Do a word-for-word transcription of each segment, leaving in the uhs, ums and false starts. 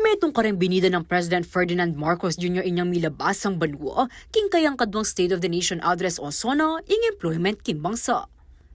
Metung kareng binida nang President Ferdinand Marcos Junior inyang milabas ing banua king kayang kaduang State of the Nation Address o SONA ing employment king bangsa.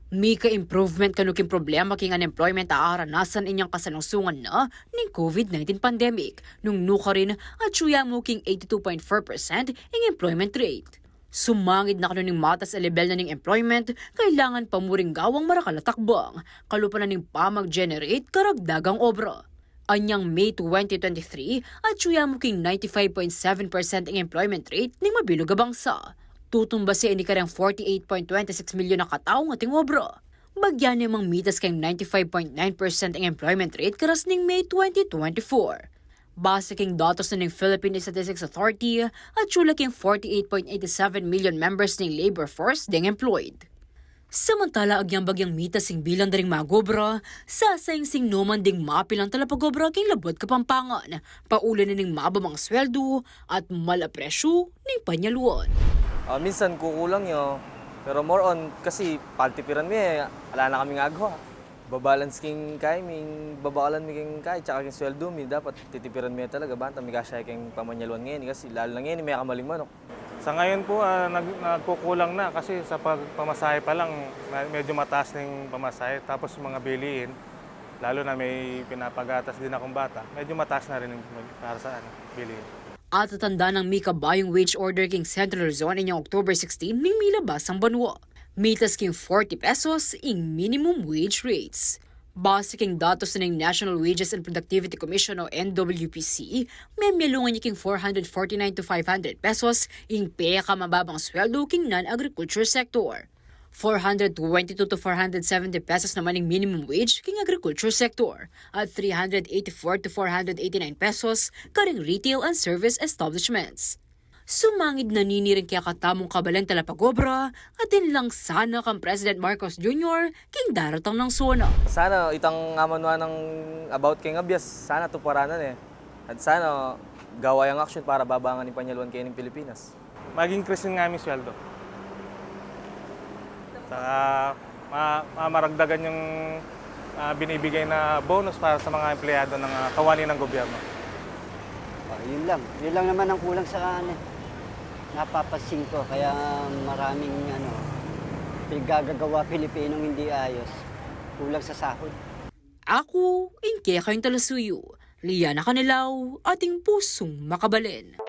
Mika improvement kanu king problema king unemployment a aranasan inyang kasalungsungan na ning COVID nineteen pandemic, nung nukarin atyu ya mu king eighty-two point four percent ing employment rate. Sumangid na kanu ning matas a lebel na ning employment, kailangan pa mu ring gawang marakal a takbang, kalupa na ning pamag-generate karagdagang obra. Anyang May twenty twenty-three, atyu ya mu king ninety-five point seven percent ing employment rate ning mabilug a bangsa. Tutumbas ya ini kareng forty-eight point twenty-six milyon a kataung ating obra. Bagya ne mang mitas keng ninety-five point nine percent ing employment rate karas ning May twenty twenty-four. Base king datos na ning Philippine Statistics Authority, atyu la king forty-eight point eighty-seven million members ning labor force deng employed. Samantala, agyang bagyang mitas ing bilang da ring mag-obra, sasaingsing no man ding mapilang talapag-obra king labuad Kapampangan, pauli na ning mababang sweldu at mal a presyu ning panyaluan. Ah, minsan kukulang ya, pero more on kasi paltipiran mi e, ala na kaming agawa. Babalance king kaya mi, babakalan mi king kaya, tsaka king sweldu mi, dapat titipiran mi talaga, banta mikasya king pamanyaluan ngeni, kasi lalo na ngeni, mekamaling manok. Sa ngayon po, ah, nag-, nagkukulang na kasi sa pagpamasahe pa lang, me-, medyo mataas na yung pamasahe. Tapos yung mga bilihin, lalo na may pinapagatas din akong bata, medyo mataas na rin yung mag-, para sa ano, bilihin. At tatanda nang mikabayung wage order king Central Luzon inyang October sixteen ning milabas ing banua. Mitas king forty pesos ing minimum wage rates. Base king datos na ning National Wages and Productivity Commission o N W P C, memialungan ya king four hundred forty-nine to five hundred pesos ing pekamababang sweldu king non-agriculture sector. Four hundred twenty-two to four hundred seventy pesos naman ing minimum wage king agriculture sector at three hundred eighty-four to four hundred eighty-nine pesos karing retail and service establishments. Sumangid na nini ring kekatamung kabalen talapag-obra, atin lang sana kang President Marcos Junior king daratang nang SONA. Sana itang amanuan ng about keng abyas, sana tuparanan e. At sana gawa yang action para babangan ing panyaluan keni ning Pilipinas. Mag-increase yung aming sweldo. Saka ma-, mamaragdagan yung, ah, binibigay na bonus para sa mga empleyado ng, ah, kawani ng gobyerno. Ah, yun lang. Yun lang naman ang kulang sa ano, napapansin ko. Kaya maraming ano, pinaggagawa Pilipinong hindi ayos. Kulang sa sahod. Aku ing kekayung talasuyu, Liana Canelao, atin pusung makabalen.